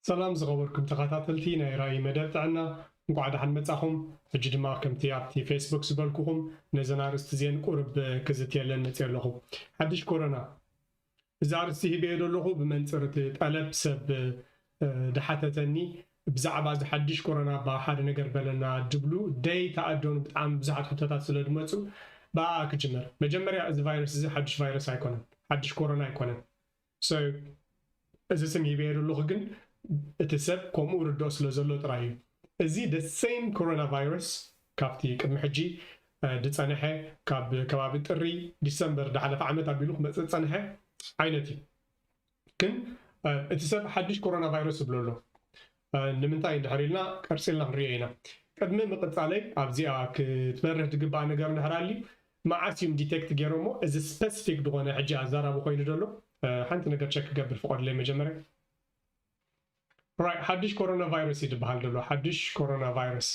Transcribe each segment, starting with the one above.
ሰላም ዝኸበርኩም ተኸታተልቲ ናይ ራእይ መደብ ጥዕና፣ እንቋዕ ደሓን መጻኹም። ሕጂ ድማ ከምቲ ኣብቲ ፌስቡክ ዝበልኩኹም ነዘን ኣርእስቲ እዚአን ቁርብ ክዝትየለን መጽየ ኣለኹ። ሓድሽ ኮሮና፣ እዚ ኣርእስቲ ሂበዮ ዘለኹ ብመንጽር እቲ ጠለብ ሰብ፣ እ፣ ድሓተተኒ ብዛዕባ እዚ ሓድሽ ኮሮና ባ ሓደ ነገር በለና ድብሉ ደይ ተኣደኑ ብጣዕሚ ብዙሓት ሕቶታት ስለ ዝመጹ ብኣኣ ክጅመር። መጀመርያ እዚ ቫይረስ እዚ ሓድሽ ቫይረስ ኣይኮነን፣ ሓድሽ ኮሮና ኣይኮነን። So እዚ ስም ሂበዮ ዘለኹ ግን እቲ ሰብ ከምኡ ርድኦ ስለ ዘሎ ጥራይ እዩ። እዚ the same ኮሮና ቫይረስ ካብቲ ቅድሚ ሕጂ፣ እ፣ ዝጸንሐ ካብ ከባቢ ጥሪ ዲሰምበር ዝሓለፈ ዓመት ኣቢሉ ክመጽእ ዝጸንሐ ዓይነት እዩ። ግን፣ እ፣ እቲ ሰብ ሓድሽ ኮሮና ቫይረስ ይብሎ ኣሎ። እ፣ ንምንታይ እንድሕር ኢልና ቀርጺልና ክንሪኦ ኢና። ቅድሚ ምቕጻለይ ኣብዚኣ ክትበርህ ዝግባእ ነገር እንድሕር ኣልዩ መዓስ እዮም ዲቴክት ገይሮሞ? እዚ ስፐሲፊክ ዝኾነ ሕጂ ኣዛራቢ ኮይኑ ዘሎ፣ እ፣ ሓንቲ ነገር ቸክ ክገብር ፍቐዱለይ መጀመርያ። ራይት፣ ሓድሽ ኮሮና ቫይረስ እዩ ዝበሃል ዘሎ። ሓድሽ ኮሮና ቫይረስ፣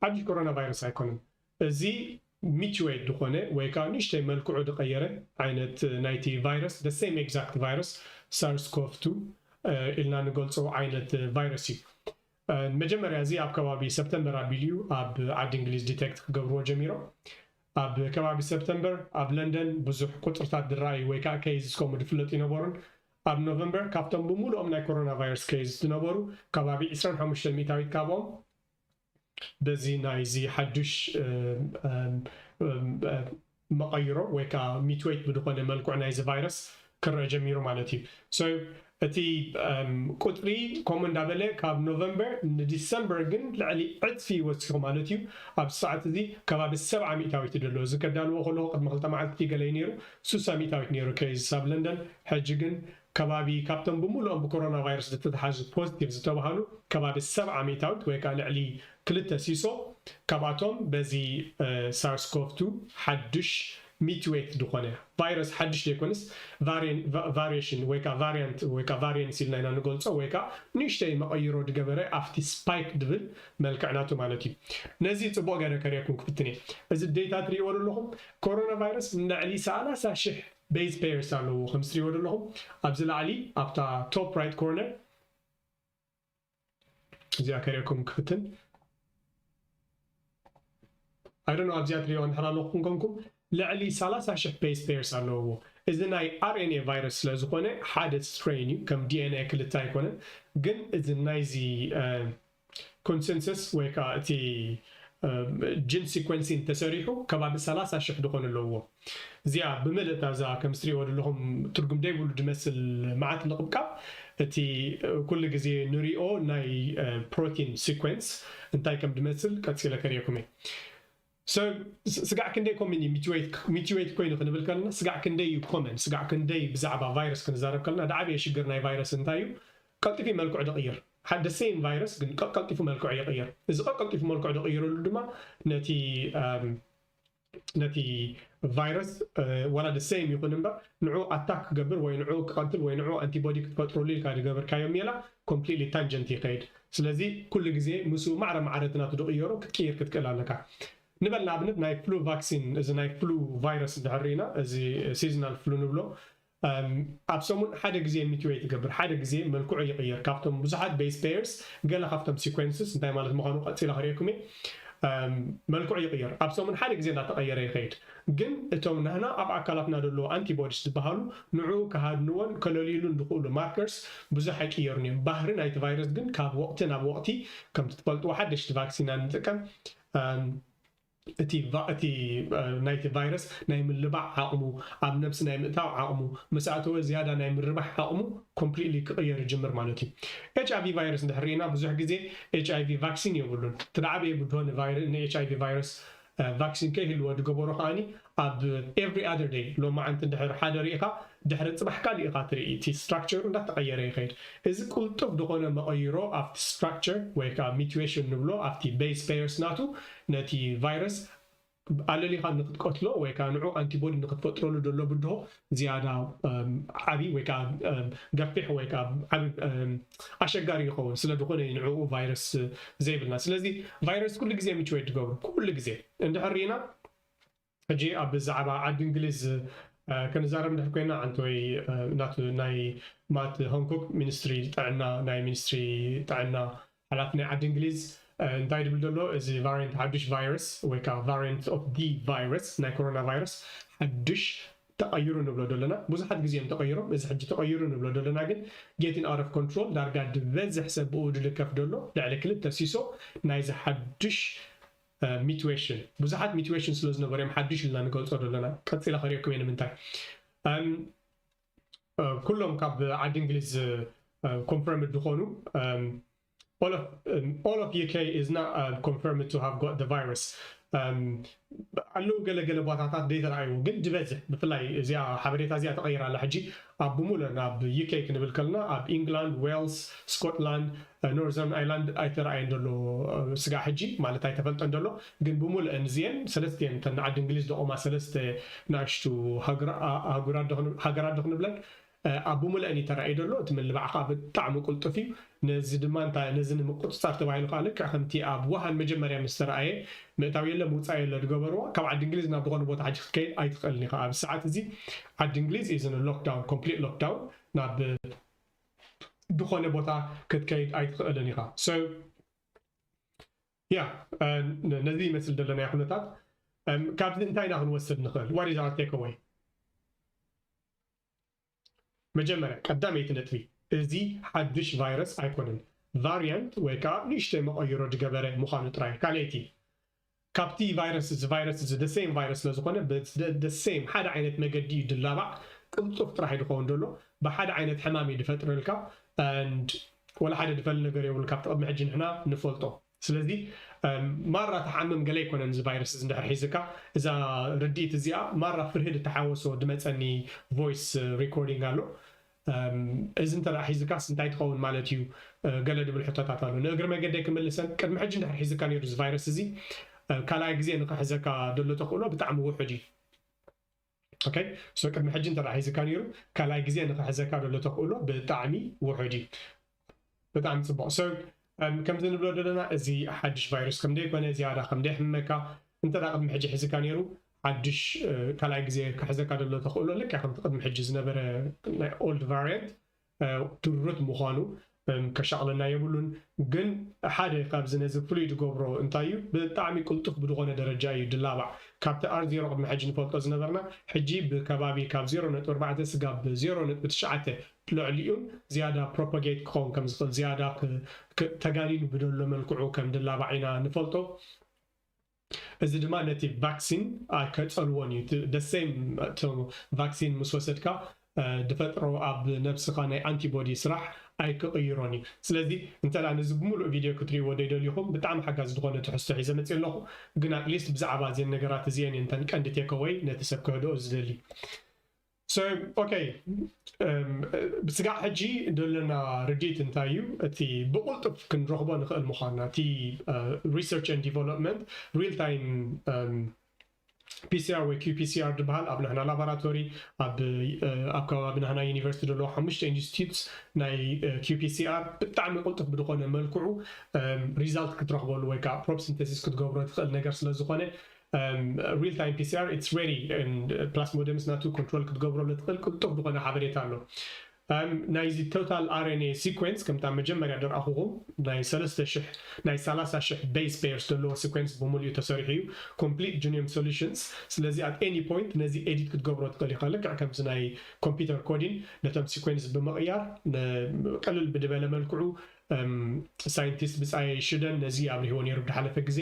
ሓድሽ ኮሮና ቫይረስ ኣይኮነን። እዚ ሚቲዌት ዝኾነ ወይ ከዓ ንእሽተይ መልክዑ ዝቐየረ ዓይነት ናይቲ ቫይረስ፣ the same exact virus፣ ሳርስ ኮቭ ቱ፣ እ፣ ኢልና ንገልጾ ዓይነት ቫይረስ እዩ። እ፣ መጀመርያ እዚ ኣብ ከባቢ ሰፕተምበር ኣቢሉ እዩ ኣብ ዓዲ እንግሊዝ ዲቴክት ክገብርዎ ጀሚሮም። ኣብ ከባቢ ሰፕተምበር ኣብ ለንደን ብዙሕ ቁጽርታት ዝረኣዩ ወይ ከዓ ኬዝስ ከምኡ ዝፍለጡ ይነበሩን። ኣብ ኖቨምበር ካብቶም ብምሉኦም ናይ ኮሮና ቫይረስ ኬዝ ዝነበሩ ከባቢ ዕስራን ሓሙሽተን ሚእታዊት ካብኦም በዚ ናይዚ ሓዱሽ፣ እም፣ እም፣ እም፣ መቐይሮ ወይ ከዓ ሚትዌት ብዝኾነ መልክዑ ናይዚ ቫይረስ ክረአ ጀሚሩ ማለት እዩ። So እቲ፣ እም፣ ቁፅሪ ከምኡ እንዳበለ ካብ ኖቨምበር ንዲሰምበር ግን ልዕሊ ዕፅፊ ወሲኹ ማለት እዩ። ኣብ ሰዓት እዚ ከባቢ ሰብዓ ሚእታዊት እዩ ዘሎ። እዚ ከዳልዎ ከለኹ ቅድሚ ክልተ መዓልቲ ገለ እዩ ነይሩ፣ ሱሳ ሚእታዊት ነይሩ ኬዝስ ኣብ ለንደን። ሕጂ ግን ከባቢ ካብቶም ብምሉኦም ብኮሮና ቫይረስ ዝተተሓዙ ፖዚቲቭ ዝተባሃሉ ከባቢ ሰብዓ ሚእታዊት ወይ ከዓ ልዕሊ ክልተ ሲሶ ካብኣቶም በዚ፣ እ፣ ሳርስ ኮቭ ቱ ሓዱሽ ሚትዌት ዝኾነ ቫይረስ፣ ሓዱሽ ዘይኮነስ ቫሪን-፣ ቫ-፣ ቫሪሽን ወይ ከዓ ቫሪያንት ወይ ከዓ ቫሪየንስ ኢልና ኢና ንገልጾ፣ ወይ ከዓ ንእሽተይ መቐይሮ ዝገበረ ኣብቲ ስፓይክ ድብል መልክዕ ናቱ ማለት እዩ። ነዚ ጽቡቕ ገይረ ከርእየኩም ክፍትን እየ። እዚ ዴታ ትርእይዎ ዘለኹም ኮሮና ቫይረስ ንልዕሊ ሰላሳ ሽሕ ቤዝ ፔየርስ ኣለዎ። ከም ትርእይዎ ዘለኹም ኣብዚ ላዕሊ ኣብታ ቶፕ ራይት ኮርነር እዚኣ ከርእየኩም ክፍትን። I don't know፣ ኣብዚኣ ትርእይዋ እንድሕር ኣለኹም ኮንኩም ልዕሊ ሰላሳ ሽሕ ቤዝ ፔየርስ ኣለዎ። እዚ ናይ ኣር ኤን ኤ ቫይረስ ስለ ዝኾነ ሓደ ስትሬን እዩ፣ ከም ዲ ኤን ኤ ክልተ ኣይኮነን። ግን እዚ ናይዚ፣ እ፣ ኮንሰንሰስ ወይ ከዓ እቲ፣ እ፣ ጂን ሲኮንሲንግ ተሰሪሑ ከባቢ ሰላሳ ሽሕ ዝኾነ ኣለዎ። እዚኣ ብምልእታ እዛ ከም ትርእይዎ ዘለኹም ትርጉም ዘይብሉ ዝመስል መዓት ልቕብቃብ እቲ፣ እ፣ ኩሉ ግዜ ንሪኦ ናይ፣ እ፣ ፕሮቲን ሲኮንስ እንታይ ከም ዝመስል ቀጺለ ከርእየኩም እየ። So ስ-፣ ስጋዕ ክንደይ ኮመን እዩ ሚቲዌት፣ ሚቲዌት ኮይኑ ክንብል ከለና ስጋዕ ክንደይ እዩ ኮመን፣ ስጋዕ ክንደይ ብዛዕባ ቫይረስ ክንዛረብ ከለና ዝዓበየ ሽግር ናይ ቫይረስ እንታይ እዩ? ቀልጢፉ እዩ መልክዑ ዝቕይር። ሓደ ሴም ቫይረስ ግን ቀ-፣ ቀልጢፉ መልክዑ ይቕይር። እዚ ቀ-፣ ቀልጢፉ መልክዑ ዝቕይረሉ ድማ ነቲ፣ እም፣ ነቲ ቫይረስ፣ እ፣ ዋላ the same ይኹን እምበር ንዑ ኣታክ ክገብር ወይ ንዑ ክቐትል ወይ ንዑ ኣንቲቦዲ ክትፈጥረሉ ኢልካ ዝገበርካዮ ሜላ ኮምፕሊትሊ ታንጀንት ይኸይድ። ስለዚ ኩሉ ግዜ ምስኡ ማዕረ ማዕረ እቲ ናቱ ዝቕየሮ ክትቅይር ክትክእል ኣለካ። ንበል ንኣብነት ናይ ፍሉ ቫክሲን፣ እዚ ናይ ፍሉ ቫይረስ እንድሕር ርኢና፣ እዚ ሲዝናል ፍሉ ንብሎ፣ እም፣ ኣብ ሰሙን ሓደ ግዜ ሚቲዌት ይገብር፣ ሓደ ግዜ መልክዑ ይቕየር። ካብቶም ብዙሓት ቤዝ ፔየርስ ገለ ካብቶም ሲኮንስስ እንታይ ማለት ምዃኑ ቀጺለ ክርእየኩም እየ። እም፣ መልክዑ ይቕየር፣ ኣብ ሰሙን ሓደ ግዜ እንዳተቐየረ ይኸይድ። ግን እቶም ናህና ኣብ ኣካላትና ዘለዉ ኣንቲቦዲስ ዝበሃሉ ንዑ ክሃድንዎን ከለልዩሉን ዝኽእሉ ማርከርስ ብዙሕ ኣይቅየሩን እዮም። ባህሪ ናይቲ ቫይረስ ግን ካብ ወቕቲ ናብ ወቕቲ፣ ከምቲ ትፈልጥዎ ሓደሽቲ ቫክሲን ንጥቀም፣ እም፣ እቲ ቫ-፣ እቲ፣ እ፣ ናይቲ ቫይረስ ናይ ምልባዕ ዓቕሙ፣ ኣብ ነብሲ ናይ ምእታው ዓቕሙ፣ ምስ ኣተወ ዝያዳ ናይ ምርባሕ ዓቕሙ ኮምፕሊትሊ ክቕየር ይጅምር ማለት እዩ። ኤች ኣይ ቪ ቫይረስ እንድሕር ርኢና ብዙሕ ግዜ ኤች ኣይ ቪ ቫክሲን የብሉን። እቲ ዝዓበየ ብድሆ ንቫይረ-፣ ን ኤች ኣይ ቪ ቫይረስ፣ እ፣ ቫክሲን ከይህልዎ ዝገበሮ ከኣኒ ኣብ ኤቭሪ ኣደር ደይ፣ ሎማዓንቲ እንድሕር ሓደ ርኢኻ ድሕሪ ጽባሕ ካልእ ኢኻ ትርኢ፣ እቲ ስትራክቸሩ እንዳተቐየረ ይኸይድ። እዚ ቅልጡፍ ዝኾነ መቐይሮ ኣብቲ ስትራክቸር ወይ ከዓ ሚቲዌሽን ንብሎ ኣብቲ ቤዝ ፔየርስ ናቱ ነቲ ቫይረስ ኣለሊኻ ንክትቀትሎ ወይ ከዓ ንዑ ኣንቲቦዲ ንክትፈጥረሉ ዘሎ ብድሆ ዝያዳ፣ እም፣ ዓቢ ወይ ከዓ፣ እም፣ ገፊሕ ወይ ከዓ ዓቢ፣ እም፣ ኣሸጋሪ ይኸውን። ስለ ዝኾነ እዩ ንዕኡ ቫይረስ ዘይብልና። ስለዚ ቫይረስ ኩሉ ግዜ ሚቲዌት ትገብሩ፣ ኩሉ ግዜ። እንድሕር ርኢና ሕጂ ኣብ ብዛዕባ ዓዲ እንግሊዝ ክንዛረብ እንድሕር ኮይና፣ ዓንተወይ ናቱ ናይ ማት ሆንኮክ ሚኒስትሪ ጥዕና፣ ናይ ሚኒስትሪ ጥዕና ሓላፊ ናይ ዓዲ እንግሊዝ እንታይ ድብል ዘሎ፣ እዚ ቫሪንት ሓዱሽ ቫይረስ ወይ ከዓ ቫሪንት ኦፍ ዲ ቫይረስ ናይ ኮሮና ቫይረስ ሓዱሽ ተቐይሩ ንብሎ ዘለና። ብዙሓት ግዜ እዮም ተቐይሮም። እዚ ሕጂ ተቐይሩ ንብሎ ዘለና ግን getting out of control፣ ዳርጋ ድበዝሕ ሰብ ብኡ ድልከፍ ደሎ፣ ልዕሊ ክልተ ሲሶ ናይዚ ሓዱሽ ሚትዌሽን። ብዙሓት ሚትዌሽን ስለ ዝነበሩ እዮም ሓዱሽ ኢልና ንገልጾ ዘለና። ቀጺለ ከርእየኩም እየ ንምንታይ። ኩሎም ካብ ዓዲ እንግሊዝ ኮንፈርምድ ዝኾኑ፣ all of UK is not confirmed to have got the virus። ኣለዉ ገለ ገለ ቦታታት ዘይተረኣዩ ግን ዝበዝሕ፣ ብፍላይ እዚኣ ሓበሬታ እዚኣ ተቐይራ ኣላ። ሕጂ ኣብ ብምሉእ ናብ ዩኬ ክንብል ከለና ኣብ ኢንግላንድ፣ ዌልስ፣ ስኮትላንድ፣ ኖርዘርን ኣይላንድ ኣይተረኣየን ዘሎ ስጋዕ ሕጂ ማለት ኣይተፈልጠን ዘሎ። ግን ብምሉእን እዚአን ሰለስቲአን እተን ንዓዲ እንግሊዝ ደቆማ ሰለስተ ንኣሽቱ ሃገራት ዶ ክንብለን ኣብ ብምልአን እዩ ተራእዩ ዘሎ። እቲ ምልባዕ ከዓ ብጣዕሚ ቅልጡፍ እዩ። ነዚ ድማ እንታይ ነዚ ንምቁፅፃር ተባሂሉ ከዓ ልክዕ ከምቲ ኣብ ውሃን መጀመርያ ምስ ተረኣየ ምእታው የለ ምውፃእ የለ ዝገበርዋ፣ ካብ ዓዲ እንግሊዝ ናብ ዝኾነ ቦታ ሕጂ ክትከይድ ኣይትኽእልን ኢኻ። ኣብዚ ሰዓት እዚ ዓዲ እንግሊዝ is in lockdown፣ complete lockdown፣ ናብ ዝኾነ ቦታ ክትከይድ ኣይትኽእልን ኢኻ። So yeah፣ ነዚ ይመስል ዘለናዮ ኩነታት። ካብዚ እንታይ ኢና ክንወስድ ንኽእል? What is our takeaway? መጀመርያ ቀዳመይቲ ነጥቢ፣ እዚ ሓዱሽ ቫይረስ ኣይኮነን። ቫሪያንት ወይ ከዓ ንእሽተይ መቐይሮ ዝገበረ ምዃኑ ጥራይ። ካልኣይቲ፣ ካብቲ ቫይረስ እዚ ቫይረስ እዚ the same ቫይረስ ስለ ዝኾነ the same ሓደ ዓይነት መገዲ እዩ ድላባዕ። ቅልጡፍ ጥራሕ እዩ ድኸውን ዘሎ። ብሓደ ዓይነት ሕማም እዩ ድፈጥረልካ። And ወላ ሓደ ድፈሊ ነገር የብሉን ካብቲ ቅድሚ ሕጂ ንሕና ንፈልጦ። ስለዚ ማራ ተሓምም ገለ ኣይኮነን እዚ ቫይረስ እዚ እንድሕር ሒዝካ። እዛ ርድኢት እዚኣ ማራ ፍርሂ ድተሓወሶ ድመፀኒ ቮይስ ሪኮርዲንግ ኣሎ። እዚ እንተ ሒዝካስ እንታይ ትኸውን ማለት እዩ? ገለ ድብል ሕቶታት ኣሎ። ንእግሪ መገደይ ክምልሰን፣ ቅድሚ ሕጂ እንድሕር ሒዝካ ነይሩ እዚ ቫይረስ እዚ ካልኣይ ግዜ ንኽሕዘካ ደሎ ተኽእሎ ብጣዕሚ ውሑድ እዩ። ኦኬ፣ ሶ ቅድሚ ሕጂ እንተ ሒዝካ ነይሩ ካልኣይ ግዜ ንኽሕዘካ ደሎ ተኽእሎ ብጣዕሚ ውሑድ እዩ። ብጣዕሚ ፅቡቕ። So ከምዚ ንብሎ ዘለና እዚ ሓድሽ ቫይረስ ከም ደይኮነ፣ ዝያዳ ከም ደይሕመካ፣ እንተ ቅድሚ ሕጂ ሒዝካ ነይሩ ሓድሽ ካልኣይ ግዜ ክሕዘካ ደሎ ተኽእሎ ልክዕ ከምቲ ቅድሚ ሕጂ ዝነበረ ናይ ኦልድ ቫሪያንት ድሩት ምዃኑ ከሻቕለና የብሉን። ግን ሓደ ካብዚ ነዚ ፍሉይ ዝገብሮ እንታይ እዩ? ብጣዕሚ ቅልጡፍ ብዝኾነ ደረጃ እዩ ድላባዕ። ካብቲ ኣር ዜሮ ቅድሚ ሕጂ ንፈልጦ ዝነበርና ሕጂ ብከባቢ ካብ ዜሮ ነጥቢ ኣርባዕተ ስጋብ ዜሮ ነጥቢ ትሽዓተ ልዕሊኡን ዝያዳ ፕሮፓጌት ክኸውን ከም ዝኽእል፣ ዝያዳ ተጋኒኑ ብደሎ መልክዑ ከም ድላባዕ ኢና ንፈልጦ። እዚ ድማ ነቲ ቫክሲን ኣይከጸልዎን እዩ። The same ቫክሲን ምስ ወሰድካ ድፈጥሮ ኣብ ነብስኻ ናይ ኣንቲቦዲ ስራሕ ኣይክቕይሮን እዩ። ስለዚ እንተ ነዚ ብምሉእ ቪድዮ ክትሪእዎ ደይደልኹም ብጣዕሚ ሓጋዚ ዝኾነ ትሕዝቶ ሒዘ መፅእ ኣለኹ። ግን ኣትሊስት ብዛዕባ እዚን ነገራት እዚአን እየን እተን ቀንዲ ቴከወይ ነቲ ሰብ ክህድኦ ዝደሊ። So okay፣ ብስጋዕ ሕጂ ደለና ርድኢት እንታይ እዩ? እቲ ብቕልጡፍ ክንረኽቦ ንኽእል ምዃንና፣ እቲ research and development፣ real time ፒሲኣር ወይ ኪዩፒሲኣር ዝበሃል ኣብ ንሕና ላቦራቶሪ ኣብ ኣብ ከባቢ ናህና ዩኒቨርሲቲ ዘለዉ ሓሙሽተ ኢንስቲትዩትስ ናይ ኪዩፒሲኣር ብጣዕሚ ቅልጡፍ ብዝኾነ መልክዑ ሪዛልት ክትረኽበሉ ወይ ከዓ ፕሮብ ሲንተሲስ ክትገብሮ ትኽእል ነገር ስለ ዝኾነ፣ real time ፒሲኣር it's ready። Plasmodem ናቱ ኮንትሮል ክትገብረሉ ትኽእል ቅልጡፍ ዝኾነ ሓበሬታ ኣሎ። ናይዚ ቶታል ኣርኤንኤ ሲኮንስ ከምታ መጀመርያ ደርኣኹኹም ናይ ሰለስተ ሽሕ ናይ ሰላሳ ሽሕ ቤዝ ፔርስ ዘለዎ ሲኮንስ ብምሉኡ ተሰሪሑ እዩ። ኮምፕሊት ጅኖም ሶሉሽንስ። ስለዚ ኣት ኤኒ ፖይንት ነዚ ኤዲት ክትገብሮ ትኽእል ኢኻ። ልክዕ ከምዚ ናይ ኮምፒውተር ኮዲን ነቶም ሲኮንስ ብምቕያር ቅልል ብድበለ መልክዑ ሳይንቲስት ብጻይ ሽደን ነዚ ኣብሪህዎ ነይሩ ብድሓለፈ ግዜ።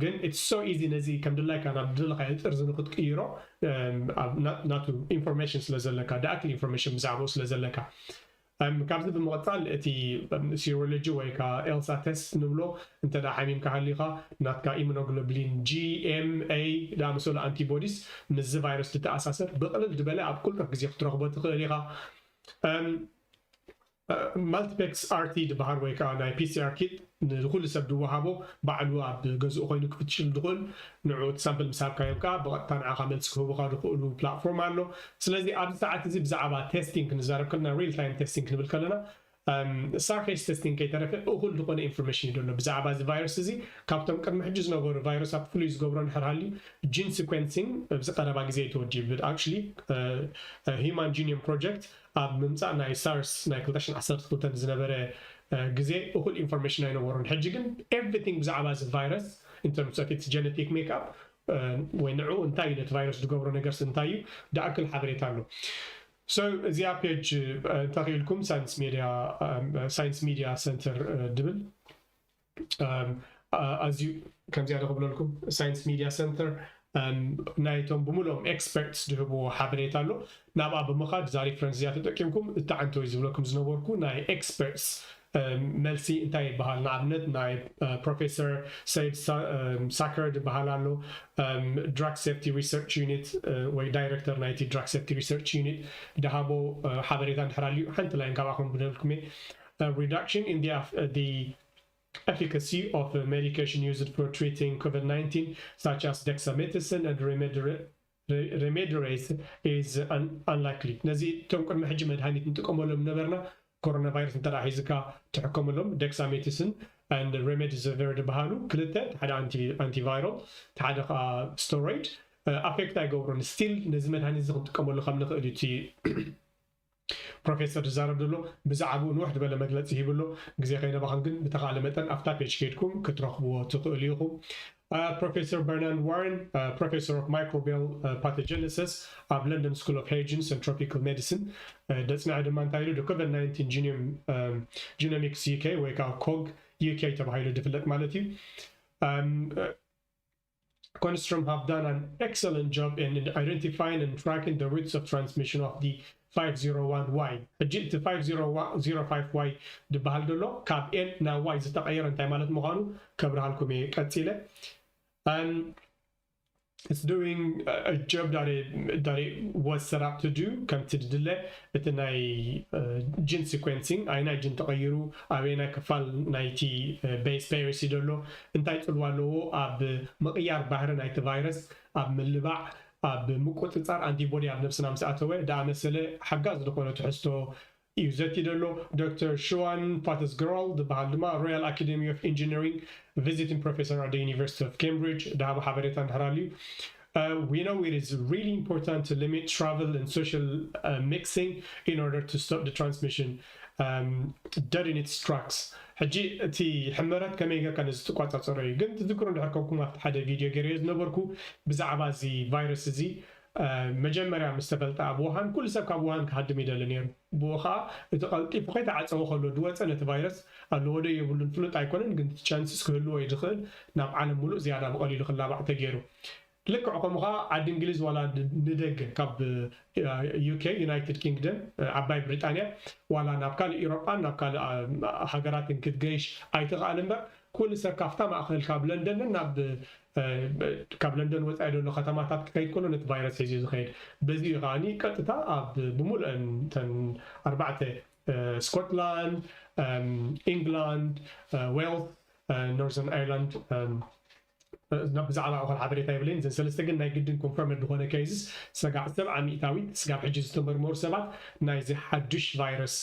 ግን it's so easy ነዚ ከም ድላይካ ናብ ድለኻዮ ጥርዚ ንክትቅይሮ ናቱ ኢንፎርሜሽን ስለ ዘለካ፣ the actual information ብዛዕባኡ ስለ ዘለካ። ካብዚ ብምቕጻል እቲ ሲሮሎጂ ወይ ከዓ ኤልሳ ቴስት ንብሎ እንተ ደኣ ሓሚምካ ሃሊኻ ናትካ ኢሙኖግሎብሊን ጂ፣ ኤም፣ ኤ ዝኣመሰሉ ኣንቲቦዲስ ምስዚ ቫይረስ ዝተኣሳሰር ብቕልል ዝበለ ኣብ ቁልጡፍ ግዜ ክትረኽቦ ትኽእል ኢኻ። ማልቲፔክስ ኣርቲ ዝበሃል ወይ ከዓ ናይ ፒሲኣር ኪት ንኩሉ ሰብ ዝወሃቦ ባዕሉ ኣብ ገዝኡ ኮይኑ ክፍትሽል ዝኽእል፣ ንዑ እቲ ሳምፕል ምስ ሃብካዮም ከዓ ብቐጥታ ንዓኻ መልሲ ክህቡኻ ዝኽእሉ ፕላትፎርም ኣሎ። ስለዚ ኣብዚ ሰዓት እዚ ብዛዕባ ቴስቲንግ ክንዛረብ ከለና፣ ሪል ታይም ቴስቲንግ ክንብል ከለና surface testing ከይተረፈ እኹል ዝኾነ information እዩ ዘሎ ብዛዕባ እዚ ቫይረስ እዚ። ካብቶም ቅድሚ ሕጂ ዝነበሩ ቫይረሳት ፍሉይ ዝገብሮ እንድሕር ሃልዩ gene sequencing ኣብዚ ቀረባ ግዜ እዩ ተወዲኡ። But actually Human Genome Project ኣብ ምምፃእ ናይ SARS ናይ ክልተ ሽሕን ዓሰርተ ክልተን ዝነበረ ግዜ እኹል information ኣይነበሮን። ሕጂ ግን everything ብዛዕባ እዚ ቫይረስ in terms of its genetic makeup ወይ ንዕኡ እንታይ እዩ ነቲ ቫይረስ ዝገብሮ ነገርስ እንታይ እዩ ዝኣክል ሓበሬታ ኣሎ። So እዚኣ page እንተኽኢልኩም ሳይንስ ሚድያ ሳይንስ ሚድያ ሰንተር ድብል ኣዝዩ ከምዚኣ ዶ ክብለልኩም ሳይንስ ሚድያ ሰንተር ናይቶም ብምሉኦም experts ዝህብዎ ሓበሬታ ኣሎ። ናብኣ ብምኻድ እዛ reference እዚኣ ተጠቂምኩም እታ ዓንተወይ ዝብለኩም ዝነበርኩ ናይ experts መልሲ እንታይ ይበሃል? ንኣብነት ናይ ፕሮፌሰር ሰይድ ሳከር ዝበሃል ኣሎ፣ drug safety research unit ወይ ዳይሬክተር ናይቲ drug safety research unit ዝሃቦ ሓበሬታ እንድሕር ኣልዩ ሓንቲ ላይን ካብኣ ከንብበልኩም እየ። Reduction in the efficacy of medication used for treating COVID nineteen, such as dexamethasone and remdesivir, is unlikely. ነዚ እቶም ቅድሚ ሕጂ መድሃኒት ንጥቀመሎም ነበርና ኮሮና ቫይረስ እንተ ሒዝካ ትሕከመሎም dexamethasone and remdesivir ዝበሃሉ ክልተ፣ ሓደ antiviral ሓደ ከዓ steroid affect ኣይገብሮን። Still ነዚ መድሃኒት እዚ ክንጥቀመሉ ከም ንኽእል እዩ እቲ ፕሮፌሰር ዝዛረብ ዘሎ። ብዛዕባኡ ንውሕ ዝበለ መግለፂ ሂቡ ኣሎ። ግዜ ከይነባኽን ግን ብተኻእለ መጠን ኣብታ page ከይድኩም ክትረኽብዎ ትኽእሉ ኢኹም። Professor Bernard Warren, Professor of Microbial Pathogenesis ኣብ London School of Hygiene and Tropical Medicine ደፅንዐ ድማ እንታይ ኢሉ? The COVID nineteen Genome Genomics UK ወይ ከዓ ኮግ UK ተባሂሉ ዝፍለጥ ማለት እዩ። Consortium have done an excellent job in identifying and tracking the routes of transmission of the five zero one Y. ሕጂ እቲ five zero five Y ዝበሃል ዘሎ ካብ N ናብ Y ዝተቐየረ እንታይ ማለት ምዃኑ ከብርሃልኩም እየ ቀፂለ። It's doing a job that it, that it was set up to do. ከምቲ ድድለ እቲ ናይ gene sequencing ኣየናይ gene ተቐይሩ ኣበየናይ ክፋል ናይቲ base pairs እዩ ዘሎ እንታይ ፅልዋ ኣለዎ ኣብ ምቕያር ባህሪ ናይቲ ቫይረስ ኣብ ምልባዕ ኣብ ምቁፅፃር antibody ኣብ ነብስና ምስ ኣተወ ዝኣመሰለ ሓጋዚ ዝኾነ ትሕዝቶ እዩ ዘትዩ ዘሎ። ዶክተር ሽዋን ፋተስገራል ዝበሃል ድማ Royal Academy of Engineering visiting professor at the University of Cambridge ዝሃቦ ሓበሬታ እንድሕር ኣልዩ We know it is really important to limit travel and social mixing in order to stop the transmission. Dead in its tracks. ሕጂ እቲ ሕመረት ከመይ ጌርካ ነዚ ትቋፃፀሮ እዩ። ግን ትዝክሩ እንድሕር ከብኩም ኣብቲ ሓደ ቪድዮ ገይረዮ ዝነበርኩ ብዛዕባ እዚ ቫይረስ እዚ መጀመርያ ምስ ተፈልጠ ኣብ ውሃን ኩሉ ሰብ ካብ ውሃን ክሃድም ይደሊ ነይሩ። ብኡ ከዓ እቲ ቀልጢፉ ከይተዓፀወ ከሎ ዝወፀ ነቲ ቫይረስ ኣለዎ ዶ የብሉን ፍሉጥ ኣይኮነን፣ ግን ቻንስስ ክህልዎ እዩ ዝኽእል ናብ ዓለም ሙሉእ ዝያዳ ብቐሊሉ ክላባዕ ተገይሩ። ልክዕ ከምኡ ከዓ ዓዲ እንግሊዝ ዋላ ንደገ ካብ ዩኬ ዩናይትድ ኪንግደም ዓባይ ብሪጣንያ ዋላ ናብ ካልእ ኢሮጳን ናብ ካልእ ሃገራትን ክትገይሽ ኣይትኽኣል እምበር ኩሉ ሰብ ካብታ ማእኸል ካብ ለንደንን ናብ ካብ ለንደን ወፃኢ ዘሎ ከተማታት ክኸይድ ከሎ ነቲ ቫይረስ ሒዙ ዝኸይድ በዚ እዩ ከዓኒ ቀጥታ ኣብ ብምሉአን ተን ኣርባዕተ ስኮትላንድ ኢንግላንድ ዌልስ ኖርዘርን ኣይርላንድ ብዛዕባ እኹል ሓበሬታ የብለይን። እዘን ሰለስተ ግን ናይ ግድን ኮንፈርምድ ዝኾነ ኬዝስ ሰጋዕ ሰብዓ ሚእታዊት ስጋብ ሕጂ ዝተመርመሩ ሰባት ናይዚ ሓዱሽ ቫይረስ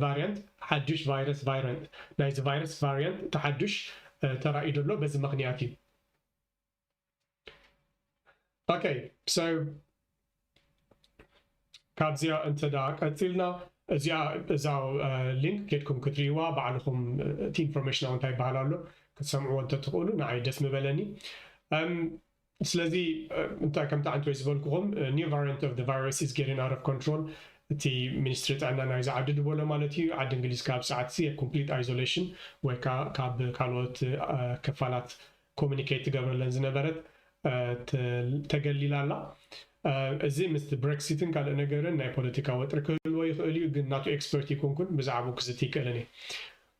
ቫሪያንት ሓዱሽ ቫይረስ ቫሪያንት ናይዚ ቫይረስ ቫሪያንት እቲ ሓዱሽ ተራእዩ ዘሎ በዚ ምኽንያት እዩ። Okay, so ካብዚኣ እንተ ደኣ ቀፂልና እዚኣ እዛ ሊንክ ኬድኩም ክትርእይዋ ባዕልኹም እቲ ኢንፎርሜሽን እንታይ ይበሃል ኣሎ ክትሰምዕዎ እንተትኽእሉ ንዓይ ደስ ምበለኒ። ስለዚ እንታይ ከምቲ ዓንተወይ ዝበልኩኹም new variant of the virus is getting out of control እቲ ሚኒስትሪ ጥዕና ናይዚ ዓዲ ዝበሎ ማለት እዩ። ዓዲ እንግሊዝ ካብ ሰዓት ሲ complete isolation ወይ ካብ ካልኦት ክፋላት ኮሚኒኬት ትገብረለን ዝነበረት ተገሊላ ኣላ። እዚ ምስቲ ብሬክሲትን ካልእ ነገርን ናይ ፖለቲካ ወጥሪ ክህልዎ ይኽእል እዩ፣ ግን ናቱ ኤክስፐርት ይኮንኩን ብዛዕባኡ ክዝቲ ይክእልን እየ።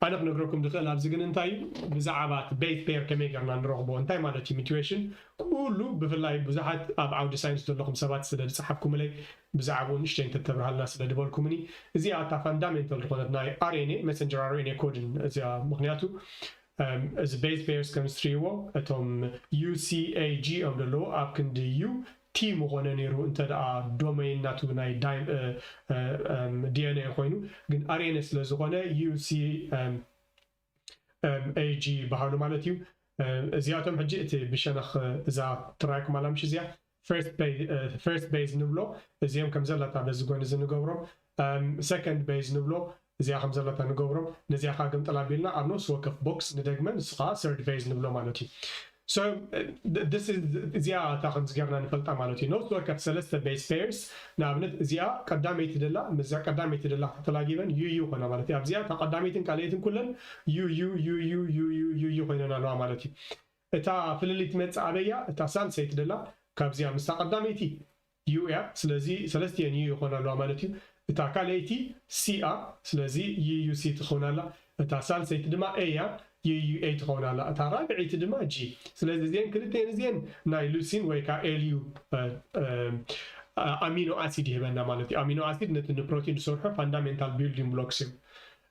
ኣነ ክነግረኩም ዝኽእል ኣብዚ ግን እንታይ እዩ ብዛዕባ እቲ ቤዝ ፔር ከመይ ገርና ንረኽቦ እንታይ ማለት እዩ ሚቲዌሽን ኩሉ ብፍላይ ብዙሓት ኣብ ዓውዲ ሳይንስ ዘለኹም ሰባት ስለ ዝፀሓፍኩምለይ ብዛዕባኡ ንእሽተይ እንተተብርሃልና ስለ ዝበልኩምኒ እዚኣ እታ ፋንዳሜንታል ዝኾነት ናይ ኣርኤንኤ መሰንጀር ኣርኤንኤ ኮድን እዚኣ ምክንያቱ እዚ ቤዝ ፔርስ ከም ዝትሪእዎ እቶም ዩ ሲ ኤ ጂ እዮም ዘለዉ ኣብ ክንዲ ዩ ቲ ምኾነ ነይሩ እንተ ደኣ ዶሜይን ናቱ ናይ ዳይ- እ፣ እ፣ እም፣ ዲ ኤን ኤ ኮይኑ፣ ግን ኣር ኤን ኤ ስለ ዝኾነ ዩ ሲ፣ እም፣ እም፣ ኤ ጂ ይበሃሉ ማለት እዩ። እም፣ እዚኣቶም ሕጂ እቲ ብሸነኽ እዛ ትራይኩም ኣላ ምሽ እዚኣ ፈርስት ቤዝ ንብሎ፣ እዚኦም ከም ዘለታ በዚ ጎኒ እዚ ንገብሮም። ሰከንድ ቤዝ ንብሎ፣ እዚኣ ከም ዘለታ ንገብሮም። ነዚኣ ከዓ ግምጥል ኣቢልና ኣብ ነፍሲ ወከፍ ቦክስ ንደግመ፣ ንሱ ከዓ ሰርድ ቤዝ ንብሎ ማለት እዩ። So, እ፣ ድ- this is- እዚኣ እታ ከምዚ ጌርና ንፈልጣ ማለት እዩ። ነፍሲ ወከፍ ሰለስተ ቤዝ ፔርስ፣ ንኣብነት እዚኣ ቀዳመይቲ ደላ፣ ምስዛ ቀዳመይቲ ደላ ተተላጊበን ዩ ዩ ኮይና ማለት እዩ። ኣብዚኣ እታ ቀዳመይትን ካልኣይትን ኩለን ዩ ዩ ዩ ዩ ዩ ዩ ዩ ዩ ኮይነን ኣለዋ ማለት እዩ። እታ ፍልልይ ትመጽእ ኣበያ? እታ ሳልሰይቲ ደላ ካብዚኣ ምስታ ቀዳመይቲ ዩ እያ። ስለዚ ሰለስቲኤን ዩ ይኾና ኣለዋ ማለት እዩ። እታ ካልኣይቲ ሲ እያ። ስለዚ ዩ ዩ ሲ ትኸውን ኣላ። እታ ሳልሰይቲ ድማ ኤ እያ። ዩ ዩ ኤ ትኸውን ኣላ። እታ ራብዐይቲ ድማ ጂ። ስለዚ እዚአን ክልተን እዚአን ናይ ሉሲን ወይ ከዓ ኤል ዩ ኣሚኖ ኣሲድ ይህበና ማለት እዩ። ኣሚኖ ኣሲድ ነቲ ንፕሮቲን ዝሰርሑ ፋንዳሜንታል ቢልዲንግ ብሎክስ እዮም።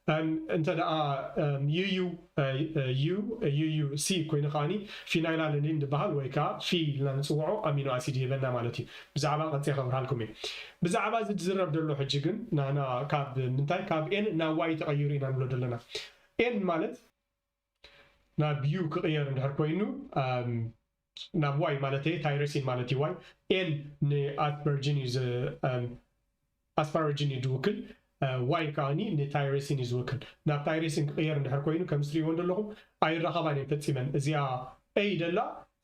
እም፣ እንተ ደኣ እም፣ ዩ ዩ እ፣ እ፣ ዩ ዩ ዩ ሲ ኮይኑ ከዓኒ ፊናይላንሊን ዝበሃል ወይ ከዓ ፊ ኢልና ንፅውዖ ኣሚኖ ኣሲድ ይህበና ማለት እዩ። ብዛዕባ ቀፂ ከብርሃልኩም እየ። ብዛዕባ እዚ ዝዝረብ ዘሎ ሕጂ ግን ናና ካብ ምንታይ ካብ ኤን ናብ ዋይ ተቐይሩ ኢና ንብሎ ዘለና። ኤን ማለት ናብ ዩ ክቕየር እንድሕር ኮይኑ እም፣ ናብ ዋይ ማለት እየ ታይረሲን ማለት እዩ። ዋይ ኤን ንኣስፐርጅን እዩ ዝ- እም፣ ኣስፓረጅን እዩ ዝውክል። ዋይ ከዓኒ ንታይረሲን እዩ ዝውክል። ናብ ታይረሲን ክቕየር እንድሕር ኮይኑ ከም ዝትሪእዎ ዘለኹም ኣይራኸባን እየን ፈፂመን። እዚኣ ኤይ ደላ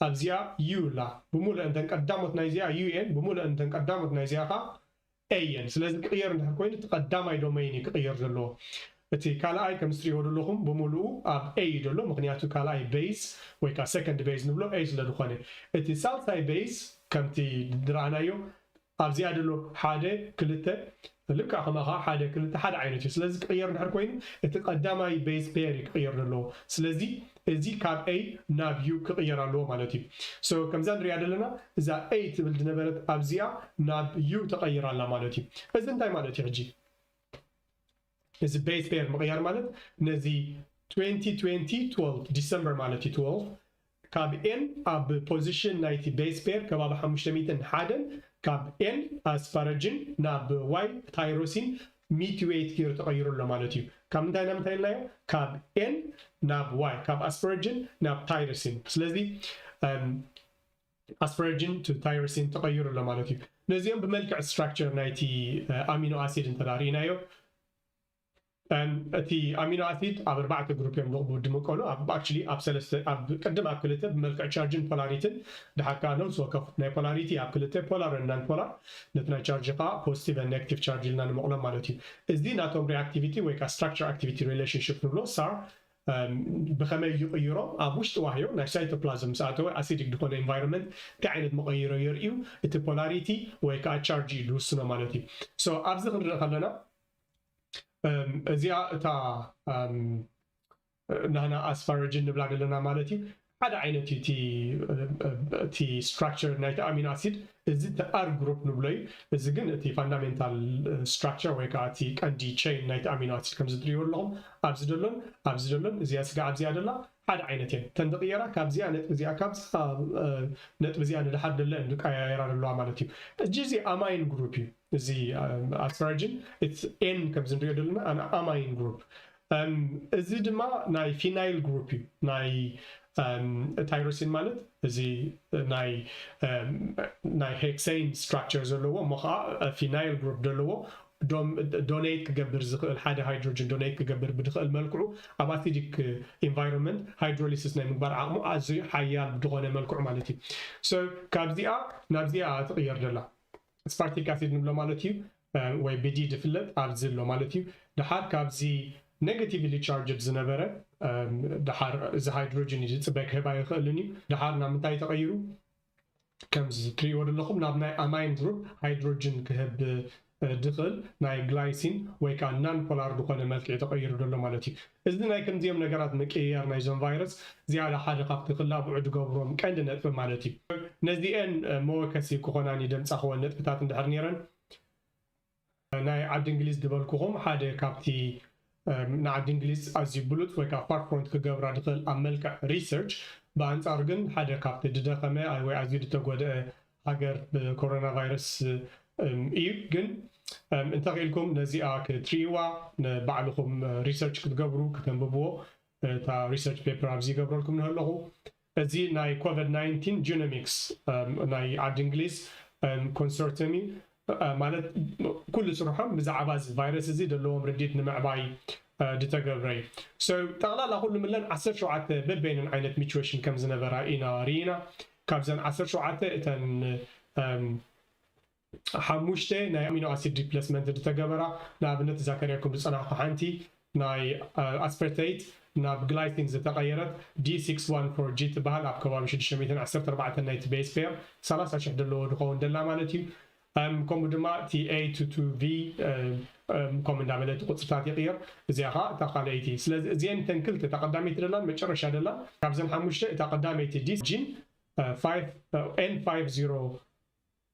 ኣብዚኣ ዩ ላ ብሙሉእ እንተን ቀዳሞት ናይዚኣ ዩ ኤን ብሙሉእ እንተን ቀዳሞት ናይዚኣ ከዓ ኤይ ኤን። ስለዚ ክቕየር እንድሕር ኮይኑ እቲ ቀዳማይ ዶሜይን እዩ ክቕየር ዘለዎ። እቲ ካልኣይ ከም ዝትሪእዎ ዘለኹም ብሙሉኡ ኣብ ኤይ እዩ ዘሎ፣ ምክንያቱ ካልኣይ ቤዝ ወይ ከዓ ሰከንድ ቤዝ ንብሎ ኤይ ስለ ዝኾነ። እቲ ሳልሳይ ቤዝ ከምቲ ዝረኣናዮ ኣብዚኣ ዘሎ ሓደ ክልተ ልክዕ ከማኻ ሓደ ክልተ ሓደ ዓይነት እዩ። ስለዚ ክቕየር እንድሕር ኮይኑ እቲ ቀዳማይ ቤዝ ፔር እዩ ክቕየር ዘለዎ። ስለዚ እዚ ካብ ኤይ ናብ ዩ ክቕየር ኣለዎ ማለት እዩ። So ከምዛ ንሪኣ ዘለና እዛ ኤይ ትብል ዝነበረት ኣብዚኣ ናብ ዩ ተቐይራ ኣላ ማለት እዩ። እዚ እንታይ ማለት እዩ ሕጂ? እዚ ቤዝ ፔር ምቕያር ማለት ነዚ twenty twenty twelve ዲሰምበር ማለት እዩ ትወልቭ ካብ ኤን ኣብ ፖዚሽን ናይቲ ቤዝ ፔር ከባቢ ሓሙሽተ ሚእትን ሓደን ካብ ኤን ኣስፓረጅን ናብ ዋይ ታይሮሲን ሚትዌት ገይሩ ተቐይሩ ኣሎ ማለት እዩ። ካብ ምንታይ ናብ ምንታይ ኢልናዮ? ካብ ኤን ናብ ዋይ፣ ካብ ኣስፓረጅን ናብ ታይሮሲን። ስለዚ ኣስፓረጅን ቱ ታይሮሲን ተቐይሩ ኣሎ ማለት እዩ። ነዚኦም ብመልክዕ ስትራክቸር ናይቲ ኣሚኖ ኣሲድ እንተ ርኢናዮ እቲ ኣሚኖ ኣሲድ ኣብ ኣርባዕተ ግሩፕ እዮም ዝምቀሉ። ኣብ ኣክቹሊ ኣብ ሰለስተ ኣብ ቅድም ኣብ ክልተ ብመልክዕ ቻርጅን ፖላሪትን ድሓር ከዓ ነብሲ ወከፍ ናይ ፖላሪቲ ኣብ ክልተ ፖላር ናን ፖላር ነቲ ናይ ቻርጅ ከዓ ፖዚቲቭ ን ኔጋቲቭ ቻርጅ ኢልና ንመቕሎም ማለት እዩ። እዚ ናቶም ሪኣክቲቪቲ ወይ ከዓ ስትራክቸር ኣክቲቪቲ ሪሌሽንሽፕ ንብሎ ሳር ብኸመይ ይቕይሮ ኣብ ውሽጢ ዋህዮ ናይ ሳይቶፕላዝም ምስ ኣተወ ኣሲዲክ ዝኾነ ኢንቫይሮንመንት እንታይ ዓይነት መቐይሮ የርእዩ እቲ ፖላሪቲ ወይ ከዓ ቻርጅ እዩ ዝውስኖ ማለት እዩ። So ኣብዚ ክንርኢ ከለና እዚኣ እታ ናህና ኣስፓረጅን ንብላ ዘለና ማለት እዩ። ሓደ ዓይነት እዩ እቲ ስትራክቸር ናይቲ ኣሚኖ ኣሲድ። እዚ እቲ ኣር ግሩፕ ንብሎ እዩ። እዚ ግን እቲ ፋንዳሜንታል ስትራክቸር ወይ ከዓ እቲ ቀንዲ ቸይን ናይቲ ኣሚኖ ኣሲድ ከምዚ ትሪእዎ ኣለኹም ኣብዚ ደሎን ኣብዚ ደሎን እዚኣ ስጋ ኣብዚኣ ደላ ሓደ ዓይነት እየን። እተን ዝቕየራ ካብዚኣ ነጥቢ እዚኣ ካብዛ ነጥቢ እዚኣ ንድሓር ደለ ዝቀያየራ ዘለዋ ማለት እዩ። እዚ እዚ ኣማይን ግሩፕ እዩ። እዚ ኣስፓረጅን ኤን ከምዚ ንሪኦ ዘለና ኣማይን ግሩፕ። እዚ ድማ ናይ ፊናይል ግሩፕ እዩ። ናይ ታይሮሲን ማለት እዚ ናይ ናይ ሄክሴን ስትራክቸር ዘለዎ እሞ ከዓ ፊናይል ግሩፕ ዘለዎ ዶኔት ክገብር ዝኽእል ሓደ ሃይድሮጅን ዶኔት ክገብር ብድኽእል መልክዑ ኣብ ኣሲዲክ ኢንቫይሮንመንት ሃይድሮሊሲስ ናይ ምግባር ዓቕሙ ኣዝዩ ሓያል ብዝኾነ መልክዑ ማለት እዩ። So ካብዚኣ ናብዚኣ ትቕየር ደላ ኣስፓርቲክ ኣሲድ ንብሎ ማለት እዩ። ወይ ብዲ ዝፍለጥ ኣብዚ ኣሎ ማለት እዩ። ድሓር ካብዚ ኔጋቲቭሊ ቻርጅድ ዝነበረ ድሓር እዚ ሃይድሮጅን እዩ ዝፅበ ክህብ ኣይኽእልን እዩ። ድሓር ናብ ምንታይ ተቐይሩ? ከምዚ ትሪእዎ ዘለኹም ናብ ናይ ኣማይን ግሩፕ ሃይድሮጅን ክህብ ድኽእል ናይ ግላይሲን ወይ ከዓ ናን ፖላር ዝኾነ መልክዕ ተቐይሩ ዘሎ ማለት እዩ። እዚ ናይ ከምዚኦም ነገራት ምቅይያር ናይዞም ቫይረስ ዝያዳ ሓደ ካብቲ ክላብዑ ዝገብሮም ቀንዲ ነጥቢ ማለት እዩ። ነዚአን መወከሲ ክኾናኒ ደምፃኽወን ነጥብታት እንድሕር ነይረን ናይ ዓዲ እንግሊዝ ዝበልኩኹም ሓደ ካብቲ ንዓዲ እንግሊዝ ኣዝዩ ብሉፅ ወይ ከዓ ፋርፍሮንት ክገብራ ዝኽእል ኣብ መልክዕ ሪሰርች ብኣንፃር ግን ሓደ ካብቲ ዝደኸመ ወይ ኣዝዩ ዝተጎደአ ሃገር ብኮሮና ቫይረስ እዩ። ግን እንተኽኢልኩም ነዚኣ ክትርእይዋ፣ ንባዕልኹም ሪሰርች ክትገብሩ፣ ክተንብብዎ፣ እታ ሪሰርች ፔፐር ኣብዚ ይገብረልኩም ንህለኹ። እዚ ናይ ኮቪድ ናይንቲን ጂኖሚክስ ናይ ዓዲ እንግሊዝ ኮንሶርቲየም እዩ። ማለት ኩሉ ስርሖም ብዛዕባ እዚ ቫይረስ እዚ ዘለዎም ርድኢት ንምዕባይ ዝተገብረ እዩ። ጠቕላላ ኩሉ ምለን ዓሰርተ ሸውዓተ በበይነን ዓይነት ሚቹዌሽን ከም ዝነበራ ኢና ርኢና። ካብዘን ዓሰርተ ሸውዓተ እተን ሓሙሽተ ናይ ኣሚኖ ኣሲድ ሪፕለስመንት ዝተገበራ፣ ንኣብነት እዛ ከርእየኩም ዝጸናሕኩ ሓንቲ ናይ ኣስፐርተይት ናብ ግላይሲን ዝተቐየረት ዲ ሲክስ ዋን ፎር ጂ ትበሃል፣ ኣብ ከባቢ ሽዱሽተ ሚእትን ዓሰርተ ኣርባዕተን ናይቲ ቤዝ ፔር ሰላሳ ሽሕ ዘለዎ ዝኸውን ደላ ማለት እዩ። ከምኡ ድማ እቲ ኤ ቱ ቱ ቪ ከምኡ እንዳበለ እቲ ቁፅርታት ይቕየር። እዚኣ ከዓ እታ ካልኣይቲ። ስለዚ እዚአን እተን ክልተ፣ እታ ቀዳመይቲ ደላን መጨረሻ ደላን፣ ካብዘን ሓሙሽተ እታ ቀዳመይቲ ዲስ ጂን ኤን ፋይቭ ዜሮ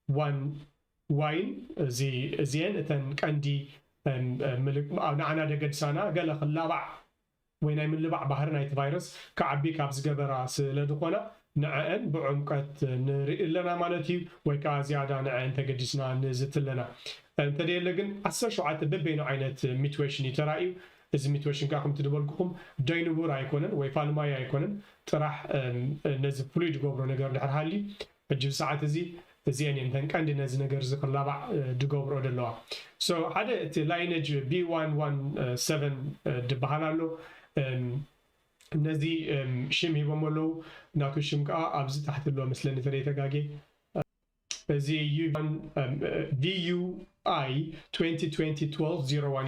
ዋን ዋይን፣ እዚአን እተን ቀንዲ ንዓና ደገድሳና፣ ገለ ክላባዕ ወይ ናይ ምልባዕ ባህሪ ናይቲ ቫይረስ ክዓቢ ካብ ዝገበራ ስለ ዝኾና፣ ንዐአን ብዕምቀት ንርኢ ኣለና ማለት እዩ። ወይ ከዓ ዝያዳ ንዐአን ተገዲስና ንዝቲ ኣለና። እንተደየለ ግን ዓሰርተ ሸውዓተ በበይኑ ዓይነት ሚትዌሽን እዩ ተራእዩ። እዚ ሚትዌሽን ከዓ ከምቲ ዝበልኩኹም ደይንቡር ኣይኮነን ወይ ፋልማይ ኣይኮነን። ጥራሕ ነዚ ፍሉይ ዝገብሮ ነገር ድሕር ሃልዩ፣ ሕጂ ሰዓት እዚ እዚአን እየን እተን ቀንዲ ነዚ ነገር እዚ ክላባዕ ዝገብሮ ዘለዋ። ሓደ እቲ ላይነጅ ቢ ዋን ዋን ሰቨን ዝበሃል ኣሎ። ነዚ ሽም ሂቦም ኣለዉ። ናቱ ሽም ከዓ ኣብዚ ታሕቲ ኣሎ መስለኒ፣ ተደይ ተጋጌ። እዚ ቪ ዩ ኣይ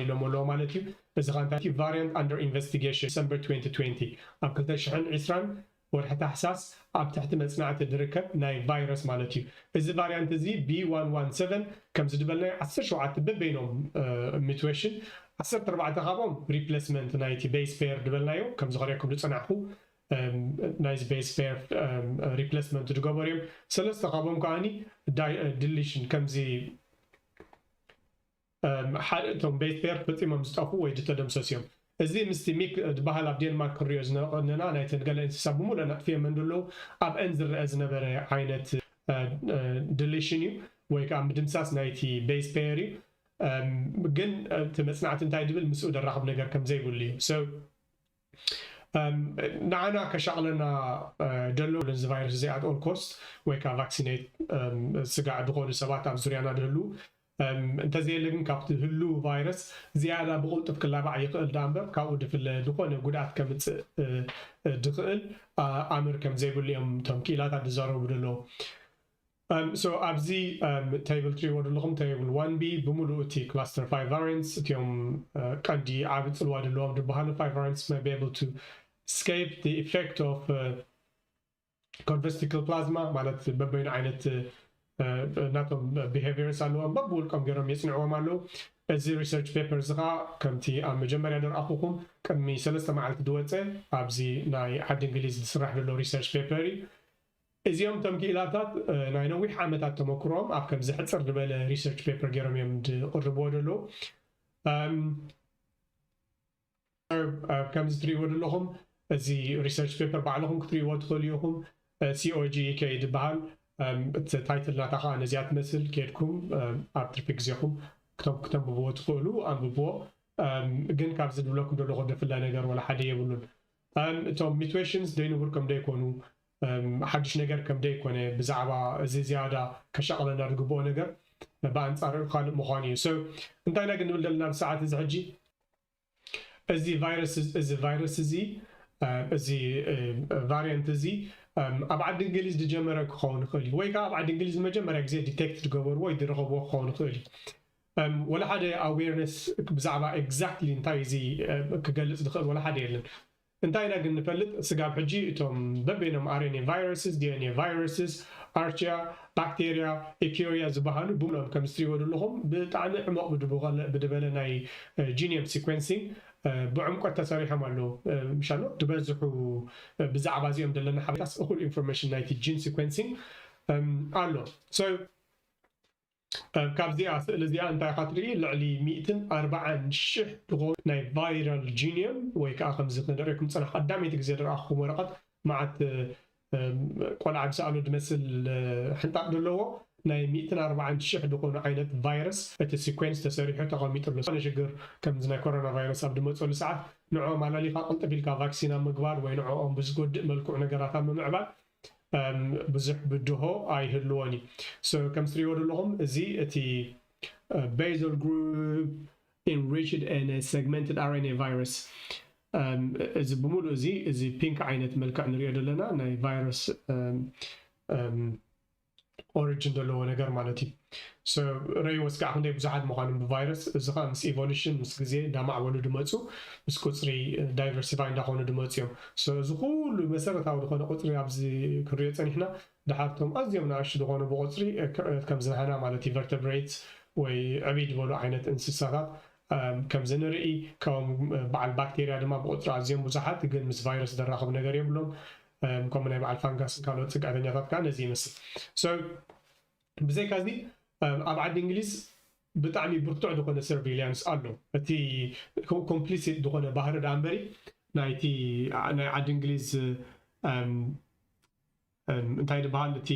ኢሎም ኣለዎ ማለት እዩ። እዚ ከዓ እንታይ ቫሪያንት ኣንደር ኢንቨስቲጌሽን ዲሰምበር ትወንቲ ትወንቲ፣ ኣብ ክልተ ሽሕን ዕስራን ወርሒ ታሕሳስ ኣብ ትሕቲ መጽናዕቲ ዝርከብ ናይ ቫይረስ ማለት እዩ። እዚ ቫሪያንት እዚ ቢ ዋን ዋን ሰቨን ከም ዝድበልናዮ ዓሰርተ ሸውዓተ በበይኖም ሚትዌሽን፣ ዓሰርተ ኣርባዕተ ካብኦም ሪፕለስመንት ናይቲ ቤዝ ፔር ዝበልናዮ ከም ዝኸሪአኩም ዝጸናሕኩ ናይዚ ቤዝ ፔር ሪፕለስመንት ዝገበሩ እዮም። ሰለስተ ካብኦም ከዓኒ ድሊሽን ከምዚ ሓደ እቶም ቤዝ ፔር ፈጺሞም ዝጠፍኡ ወይ ዝተደምሰሱ እዮም። እዚ ምስቲ ሚክ ዝበሃል ኣብ ዴንማርክ ክንሪኦ ዝነበርና ናይተን ገለ እንስሳ ብምሉእ ነጥፍየመን ዘለዉ ኣብአን ዝረአ ዝነበረ ዓይነት ድሊሽን እዩ ወይ ከዓ ምድምሳስ ናይቲ ቤዝ ፔር እዩ። ግን እቲ መጽናዕቲ እንታይ ድብል ምስኡ ደራኽብ ነገር ከም ዘይብሉ እዩ። ንዓና ከሻቕለና ደሎ እዚ ቫይረስ እዚ ኣት ኦል ኮስት ወይ ከዓ ቫክሲኔት ስጋዕ ዝኾኑ ሰባት ኣብ ዙርያና ድህሉ እንተዘየለ ግን ካብቲ ህሉ ቫይረስ ዝያዳ ብቕልጡፍ ክላባዕ ይኽእል ዳ እምበር ካብኡ ድፍለ ዝኾነ ጉድኣት ከምፅእ ድኽእል ኣምር ከም ዘይብሉ እዮም እቶም ክኢላታት ዝዛረቡ ደለዉ። ኣብዚ ቴብል ትሪዎ ዘለኹም ቴብል ዋን ቢ ብምሉእ እቲ ክላስተር ፋይቭ ቫሪንትስ እቲኦም ቀንዲ ዓብ ፅልዋ ዘለዎም ዝበሃሉ ፋይቭ ቫሪንትስ may be able to escape the effect of convestical plasma ማለት በበይኑ ዓይነት ናቶም ቢሄቪየርስ ኣለዎም በብውልቆም ገይሮም የፅንዕዎም ኣለዉ። እዚ ሪሰርች ፔፐር እዚ ከዓ ከምቲ ኣብ መጀመርያ ደርኣኹኹም ቅድሚ ሰለስተ መዓልቲ ዝወፀ ኣብዚ ናይ ዓዲ እንግሊዝ ዝስራሕ ዘሎ ሪሰርች ፔፐር እዩ። እዚኦም እቶም ክኢላታት ናይ ነዊሕ ዓመታት ተመክሮም ኣብ ከምዚ ሕፅር ዝበለ ሪሰርች ፔፐር ገይሮም እዮም ዝቕርብዎ ዘለዉ። ከምዚ ትሪእዎ ዘለኹም እዚ ሪሰርች ፔፐር ባዕልኹም ክትሪእዎ ትኽእሉ ኢኹም። ሲኦጂ ከይ ዝበሃል እቲ ታይትል ናታ ከዓ ነዚኣ ትመስል። ኬድኩም ኣብ ትርፊ ግዜኹም ክተንብብዎ ትኽእሉ ኣንብብዎ። ግን ካብዚ ዝብለኩም ዘለኹ ድፍለ ነገር ወላ ሓደ የብሉን። እቶም ሚትዌሽንስ ደይንቡር ከም ደይኮኑ ሓድሽ ነገር ከም ደይኮነ ብዛዕባ እዚ ዝያዳ ከሻቕለና ዝግብኦ ነገር ብኣንፃር ካልእ ምዃኑ እዩ። እንታይ ኢና ግን ንብል ዘለና ብሰዓት እዚ ሕጂ እዚ ቫይረስ እዚ ቫይረስ እዚ እዚ ቫሪያንት እዚ ኣብ ዓዲ እንግሊዝ ዝጀመረ ክኸውን ይኽእል እዩ ወይ ከዓ ኣብ ዓዲ እንግሊዝ መጀመርያ ግዜ ዲቴክት ዝገበርዎ ወይ ዝረኸብዎ ክኸውን ይኽእል እዩ። ወላ ሓደ ኣዌርነስ ብዛዕባ ኤግዛክትሊ እንታይ እዚ ክገልፅ ዝኽእል ወላ ሓደ የለን። እንታይ ኢና ግን ንፈልጥ ስጋብ ሕጂ እቶም በበይኖም ኣርኤንኤ ቫይረስስ ዲኤንኤ ቫይረስስ ኣርቺያ ባክቴርያ ኤኪሪያ ዝበሃሉ ብምሎም ከም ዝትሪእዎ ዘለኹም ብጣዕሚ ዕሞቕ ብድበለ ናይ ጂኒየም ሲኮንሲንግ ብዕምቆት ተሰሪሖም ኣለዉ። ምሻሎ ዝበዝሑ ብዛዕባ እዚኦም ዘለና ሓበሬታስ እኹል ኢንፎርሜሽን ናይቲ ጂን ሲኮንሲንግ ኣሎ። ካብዚኣ ስእሊ እዚኣ እንታይ ኢኻ ትርኢ? ልዕሊ ሚእትን ኣርባዓን ሽሕ ዝኾኑ ናይ ቫይራል ጂኒየም ወይ ከዓ ከምዚ ክንርእየኩም ፅናሕ ቀዳመይቲ ግዜ ዝረኣኹም ወረቐት መዓት ቆልዓ ዝሰኣሎ ዝመስል ሕንጣቕ ዘለዎ ናይ ሚእትን ኣርባዓን ሽሕ ዝኾኑ ዓይነት ቫይረስ እቲ ሲኮንስ ተሰሪሑ ተቐሚጡ ኣሎ። ዝኾነ ሽግር ከምዚ ናይ ኮሮና ቫይረስ ኣብ ዝመፀሉ ሰዓት ንዕኦም ኣላሊኻ ቅልጥፍ ኢልካ ቫክሲን ኣብ ምግባር ወይ ንዕኦም ብዝጎድእ መልክዑ ነገራት ኣብ ምምዕባል ብዙሕ ብድሆ ኣይህልዎን እዩ። ከም ትሪእዎ ዘለኹም እዚ እቲ basal group enriched and segmented R N A virus እዚ ብምሉእ እዚ እዚ ፒንክ ዓይነት መልክዕ ንሪኦ ዘለና ናይ ቫይረስ ኦሪጅን ዘለዎ ነገር ማለት እዩ። ረይ ወስጋዕ ክንደይ ብዙሓት ምዃኖም ብቫይረስ እዚ ከዓ ምስ ኢቮሉሽን ምስ ግዜ እንዳማዕበሉ ድመፁ ምስ ቁፅሪ ዳይቨርሲፋይ እንዳኾኑ ድመፁ እዮም። እዚ ኩሉ መሰረታዊ ዝኾነ ቁፅሪ ኣብዚ ክንሪኦ ፀኒሕና ድሓርቶም ኣዝዮም ንኣሽቱ ዝኾኑ ብቁፅሪ ከምዝናህና ማለት እዩ ቨርተብሬት ወይ ዕብይ ዝበሉ ዓይነት እንስሳታት ከምዚ ንርኢ ከም በዓል ባክቴርያ ድማ ብቁፅሪ ኣዝዮም ብዙሓት ግን ምስ ቫይረስ ዘራኽብ ነገር የብሎም። ከምኡ ናይ በዓል ፋንጋስን ካልኦት ፅግዕተኛታት ከዓ ነዚ ይመስል። ብዘይካ እዚ ኣብ ዓዲ እንግሊዝ ብጣዕሚ ብርቱዕ ዝኾነ ሰርቪላንስ ኣሎ። እቲ ኮምፕሊሲት ዝኾነ ባህሪ ዳ እምበሪ ናይቲ ናይ ዓዲ እንግሊዝ እንታይ ዝበሃል እቲ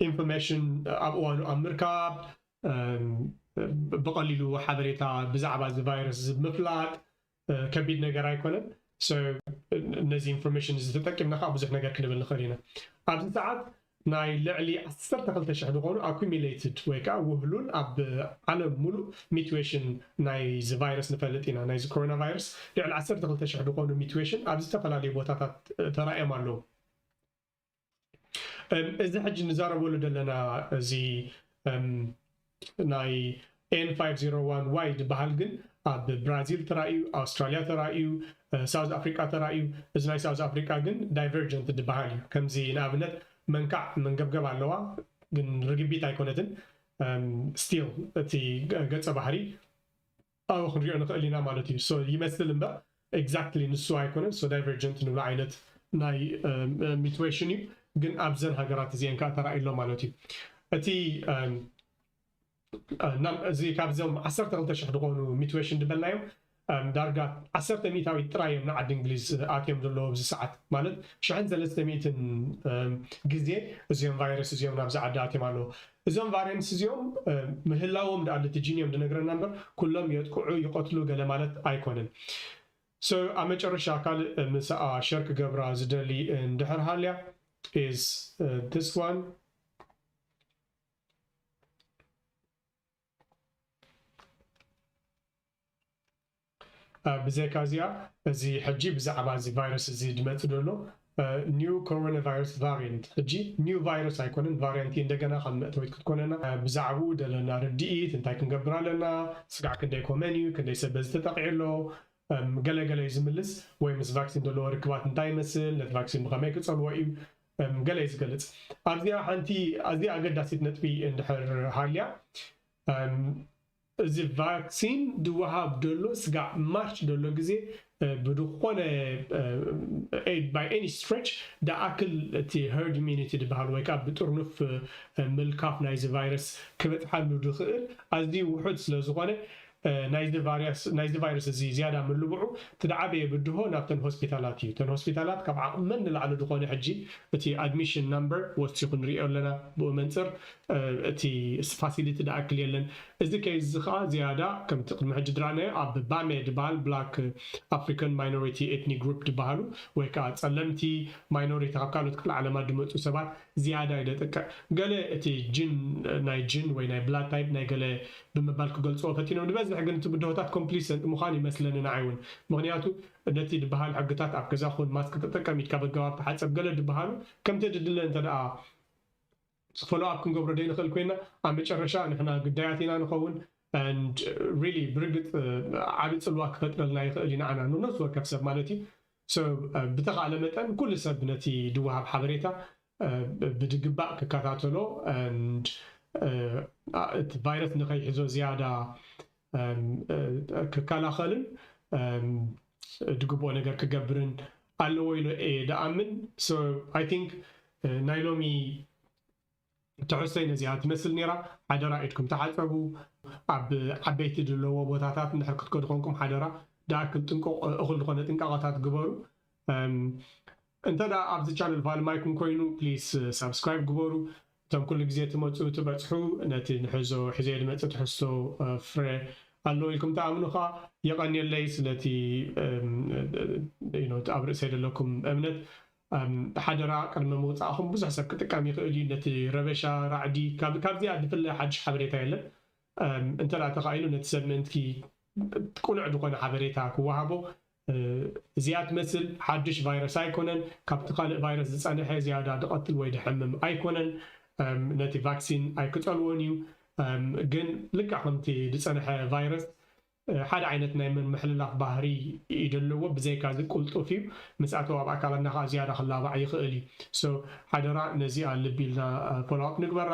ኢንፎርሜሽን ኣብ እዋኑ ኣብ ምርካብ ብቐሊሉ ሓበሬታ ብዛዕባ እዚ ቫይረስ እዚ ምፍላጥ ከቢድ ነገር ኣይኮነን። ነዚ ኢንፎርሜሽን እዚ ተጠቂምና ከዓ ብዙሕ ነገር ክንብል ንኽእል ኢና። ኣብዚ ሰዓት ናይ ልዕሊ ዓሰርተ ክልተ ሽሕ ዝኾኑ ኣኩሚሌትድ ወይ ከዓ ውህሉል ኣብ ዓለም ሙሉእ ሚትዌሽን ናይዚ ቫይረስ ንፈልጥ ኢና። ናይዚ ኮሮና ቫይረስ ልዕሊ ዓሰርተ ክልተ ሽሕ ዝኾኑ ሚትዌሽን ኣብ ዝተፈላለዩ ቦታታት ተራእዮም ኣለዉ። እዚ ሕጂ ንዛረበሉ ዘለና እዚ ናይ N five zero one Y ዝበሃል ግን ኣብ ብራዚል ተራእዩ፣ ኣውስትራልያ ተራእዩ፣ ሳውዝ ኣፍሪቃ ተራእዩ። እዚ ናይ ሳውዝ ኣፍሪቃ ግን ዳይቨርጀንት ዝበሃል እዩ። ከምዚ ንኣብነት መንካዕ መንገብገብ ኣለዋ፣ ግን ርግቢት ኣይኮነትን። ስቲል እቲ ገጸ ባህሪ ኣብኡ ክንሪኦ ንኽእል ኢና ማለት እዩ። ይመስል እምበር ኤግዛክትሊ ንሱ ኣይኮነን። ዳይቨርጀንት ንብሎ ዓይነት ናይ ሚትዌሽን እዩ፣ ግን ኣብዘን ሃገራት እዚአን ከዓ ተራእዩ ኣሎ ማለት እዩ። እቲ እዚ ካብዞም ዓሰርተ ክልተ ሽሕ ዝኾኑ ሚትዌሽን ዝበልናዮም ዳርጋ ዓሰርተ ሚእታዊት ጥራይ እዮም ንዓዲ እንግሊዝ ኣትዮም ዘለዉ ኣብዚ ሰዓት። ማለት ሽሕን ሰለስተ ሚእትን ግዜ እዚኦም ቫይረስ እዚኦም ናብዚ ዓዲ ኣትዮም ኣለዉ። እዞም ቫሪያንትስ እዚኦም ምህላዎም ደኣ እቲ ጂን እዮም ዝነግረና እምበር ኩሎም የጥቅዑ ይቐትሉ ገለ ማለት ኣይኮነን። So ኣብ መጨረሻ ካልእ ምሳኣ ሸር ክገብራ ዝደሊ እንድሕር ሃልያ is this one። ብዘይካ እዚኣ እዚ ሕጂ ብዛዕባ እዚ ቫይረስ እዚ ዝመፅእ ዘሎ new coronavirus variant ሕጂ new ቫይረስ ኣይኮነን፣ ቫሪያንት እዩ። እንደገና ካብ መእተዊት ክትኮነና ብዛዕባኡ ዘለና ርድኢት እንታይ ክንገብር ኣለና፣ ስጋዕ ክንደይ ኮመን እዩ፣ ክንደይ ሰብ በዚ ተጠቂዑ ኣሎ፣ ገለ ገለ እዩ ዝምልስ። ወይ ምስ ቫክሲን ዘለዎ ርክባት እንታይ ይመስል፣ ነቲ ቫክሲን ብኸመይ ክፀልዎ እዩ፣ ገለ እዩ ዝገልፅ። ኣብዚኣ ሓንቲ ኣዝያ ኣገዳሲት ነጥቢ እንድሕር ሃልያ እዚ ቫክሲን ዝወሃብ ዘሎ ስጋዕ ማርች ዘሎ ግዜ ብዝኾነ by any stretch ደኣክል እቲ herd immunity ዝበሃል ወይ ከዓ ብጥርኑፍ ምልካፍ ናይዚ ቫይረስ ክበፅሓሉ ዝኽእል ኣዝዩ ውሑድ ስለ ዝኾነ ናይዚ ቫይረስ እዚ ዝያዳ ምልብዑ እቲ ዝዓበየ ብድሆ ናብተን ሆስፒታላት እዩ። እተን ሆስፒታላት ካብ ዓቕመን ንላዕሊ ዝኾነ ሕጂ እቲ ኣድሚሽን ናምበር ወሲኹ ንሪኦ ኣለና። ብኡ መንፅር እቲ ፋሲሊቲ ደኣክል የለን። እዚ ኬዝ እዚ ከዓ ዝያዳ ከምቲ ቅድሚ ሕጂ ድራእናዮ ኣብ ባሜ ዝበሃል ብላክ ኣፍሪካን ማይኖሪቲ ኤትኒክ ግሩፕ ዝበሃሉ ወይ ከዓ ፀለምቲ ማይኖሪቲ ካብ ካልኦት ክፍለ ዓለማት ዝመፁ ሰባት ዝያዳ እዩ ዘጥቅዕ። ገለ እቲ ጅን ናይ ጅን ወይ ናይ ብላድ ታይፕ ናይ ገለ ብምባል ክገልፅዎ ፈቲኖም። ዝበዝሕ ግን እቲ ብድሆታት ኮምፕሊሰንት ምዃኑ ይመስለኒ ንዓይ እውን። ምኽንያቱ ነቲ ዝበሃል ሕግታት ኣብ ገዛ ኩን፣ ማስክ ተጠቀም፣ ኢድካ በገባብ ተሓፀብ ገለ ዝበሃሉ ከምቲ ድድለ እንተ ደኣ ፎሎ ኣፕ ክንገብሮ ዘይንኽእል ኮይና ኣብ መጨረሻ ንሕና ግዳያት ኢና ንኸውን። And really ብርግፅ ዓቢ ፅልዋ ክፈጥረልና ይኽእል እዩ ንዓና ንነፍሲ ወከፍ ሰብ ማለት እዩ። ብተኻእለ መጠን ኩሉ ሰብ ነቲ ድወሃብ ሓበሬታ ብድግባእ ክከታተሎ and እቲ ቫይረስ ንኸይሕዞ ዝያዳ ክከላኸልን ድግብኦ ነገር ክገብርን ኣለዎ ኢሉ እየ ደኣምን። I think ናይ ሎሚ ትሕዝቶይ ነዚኣ ትመስል ነይራ። ሓደራ ኢድኩም ተሓፀቡ። ኣብ ዓበይቲ ዘለዎ ቦታታት እንድሕር ክትከዱ ኮንኩም ሓደራ ደኣክል ጥንቁቕ እኹል ዝኾነ ጥንቃቐታት ግበሩ። እንተ ደኣ ኣብዚ ቻነል ፋልማይኩም ኮይኑ please subscribe ግበሩ። እቶም ኩሉ ግዜ ትመፁ ትበፅሑ ነቲ ንሕዞ ሕዘ ዝመፀ ትሕዝቶ ፍረ ኣለዎ ኢልኩም ተኣምኑ ከዓ የቐንየለይ። ስለቲ ኣብ ርእሰይ ዘለኩም እምነት ሓደራ ቅድሚ ምውፃእኹም ብዙሕ ሰብ ክጥቀም ይኽእል እዩ። ነቲ ረበሻ ራዕዲ ካብዚኣ ዝፍለ ሓድሽ ሓበሬታ የለን። እንተ ተኻኢሉ ነቲ ሰብ ምእንትኪ ቁኑዕ ዝኾነ ሓበሬታ ክወሃቦ። እዚኣ ትመስል ሓድሽ ቫይረስ ኣይኮነን። ካብቲ ካልእ ቫይረስ ዝፀንሐ ዝያዳ ድቐትል ወይ ድሐምም ኣይኮነን። ነቲ ቫክሲን ኣይክፀልዎን እዩ። ግን ልክዕ ከምቲ ዝፀንሐ ቫይረስ ሓደ ዓይነት ናይ ምምሕልላፍ ባህሪ እዩ ዘለዎ። ብዘይካ እዚ ቁልጡፍ እዩ። ምስ ኣተው ኣብ ኣካላትና ከዓ ዝያዳ ክላባዕ ይኽእል እዩ። ሓደራ ነዚኣ ልቢ ኢልና ፎሎኣፕ ንግበራ።